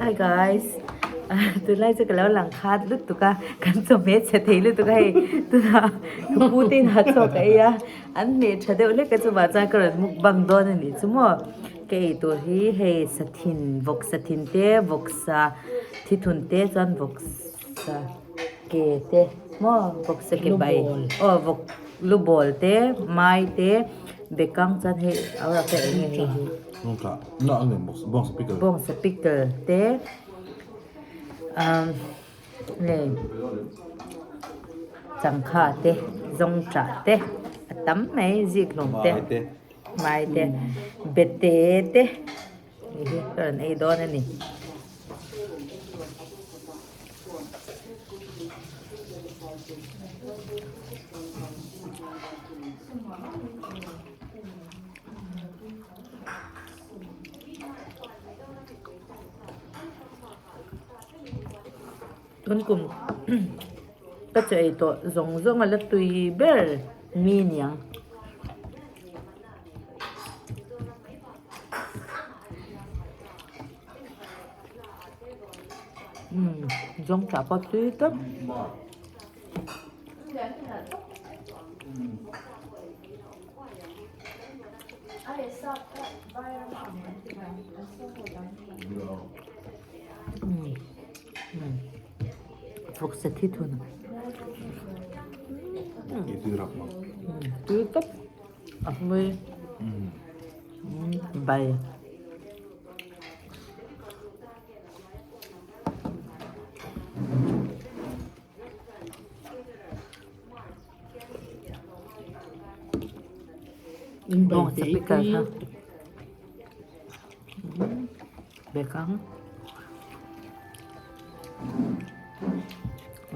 Hi guys tunlai chu ka lo lang khat lutuk a kan chawhmeh chhe thei lutuk a hei tunah ka pu te inah chaw ka ei a an hmeh tha deuh hlek a chuvah chuan ka rawn mukbang dawn a nih chu maw ka ei tur hi hei sathin vawk sathin te vawksa thithun te chuan vawksa ke te maw vawksa ke bai aw vawk lu bawl te mai te bekang chuan hei a rawk a eng nge hei hi. Bawngsa pickle te nge changkha te zawngṭah te a tam mai zik hlawm te mai te bete te hei hi ka rawn ei dawn a ni. Tun kum ka chaw ei tawh zawng zawng a la tui ber mi niang. Umm zawng tah pawh tui tawp. Vawksa thi thun tui tawp a hmui bai. Bawngsa pickle kha bekang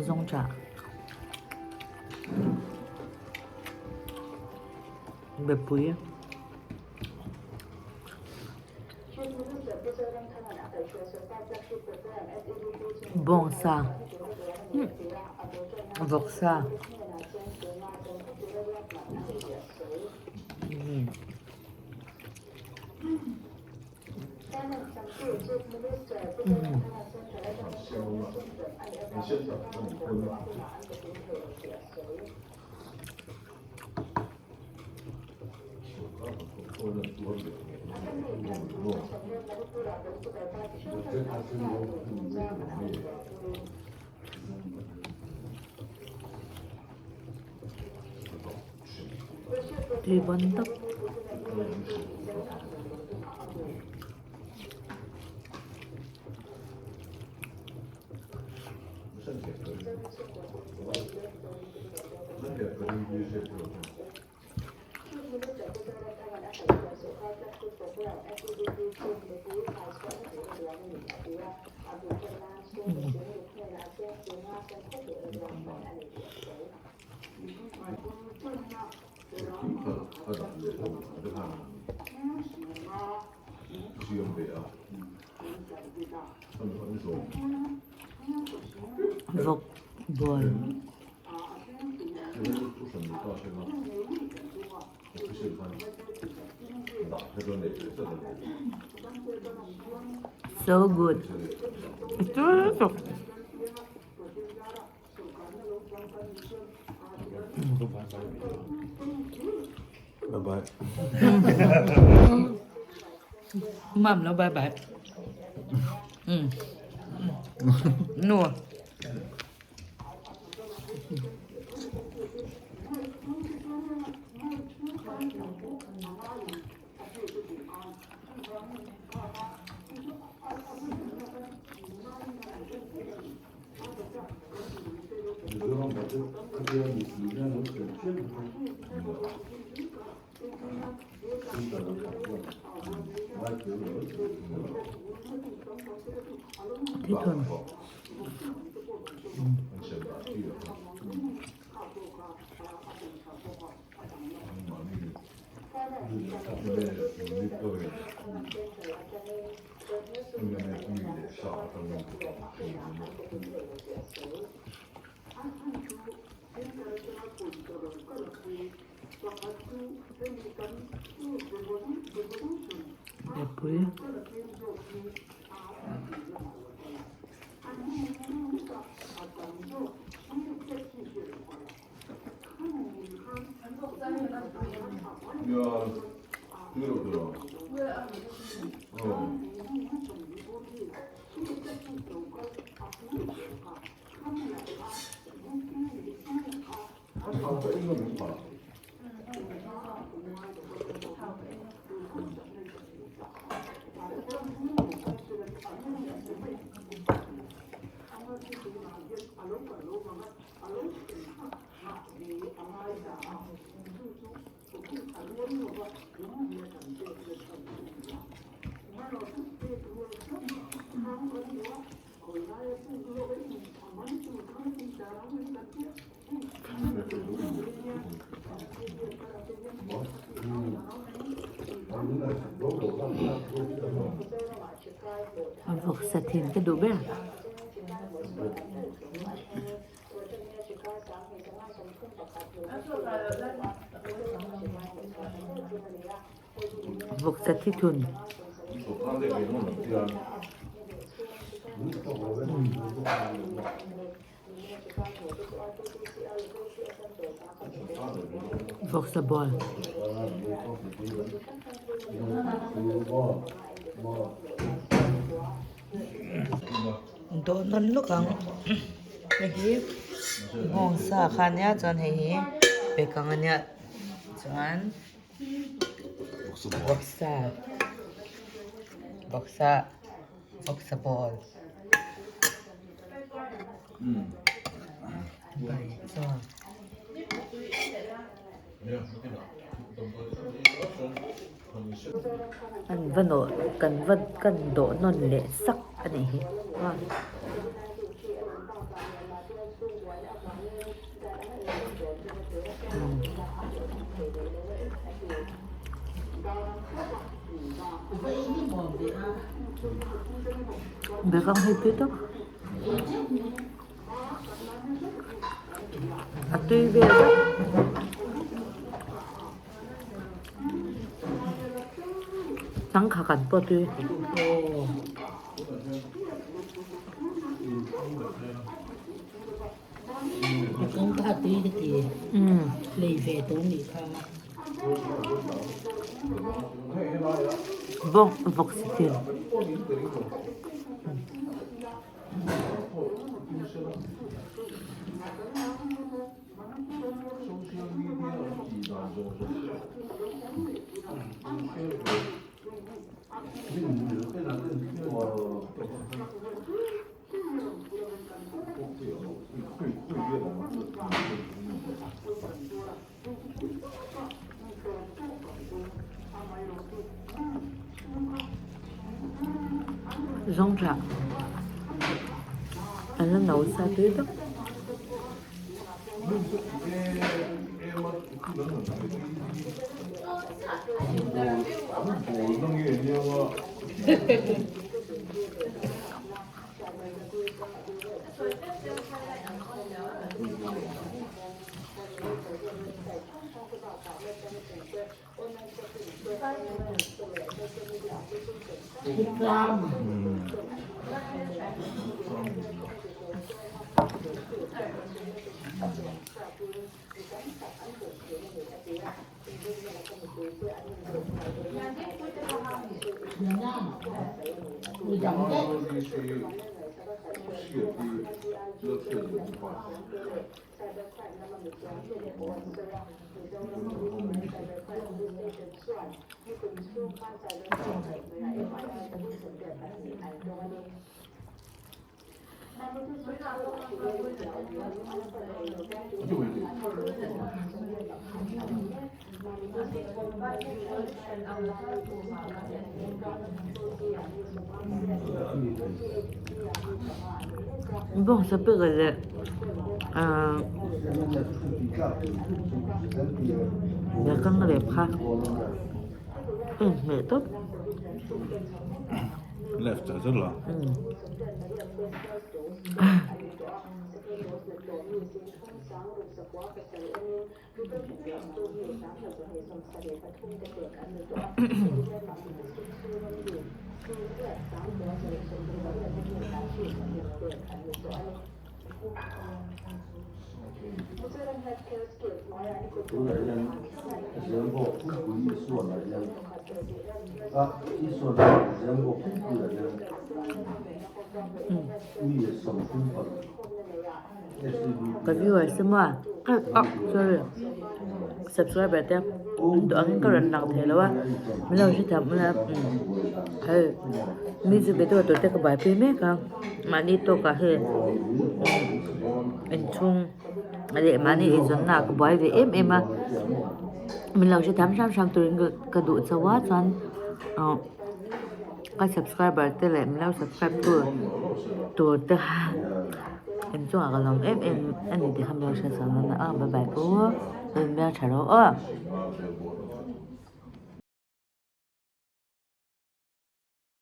zawngṭah bepui. Bawngsa vawksa Tui bon tawp. Vawk bual. So good. Bye bye. Mam lo bye bye. Nuam. Thithun. Mipui. Vawksa thin ka duh ber. Vawksa thi thun. Vawksa ball. Dawh nawn lawk ang hei hi nghawng sa kha ania chuan hei hi bekang ania chuan vawksa vawksa vawksa ball bai chuan. An va nawh kan va kan dawh nawn leh sak a nih hi Bekang hi tui tawp a tui vel vek. Changkha kan pawh tui. Bawk vawk si thin. Zawngṭah an la no sa tui tak. Bawngsa pek leh ahh bekang rep kha a inhmeh tawp. Left ah chuan la. Ka viewers te maw ah sorry subscriber te an duh angin ka rawn lang thei lo a min lo hrethiam ula hei music video tur te ka buaipui mek a mahni tawkah hei inchhung leh mahni eizawnna ah ka buai ve em em a min lo hrethiam hram hram turin ka duh chauh a chuan ah ka subscriber te leh min lo subscribe tu tur te kha inchungah ka lawm em em a ni tih kha min lo hre chhuak dawn a bye bye u in hmel tha rawh aw.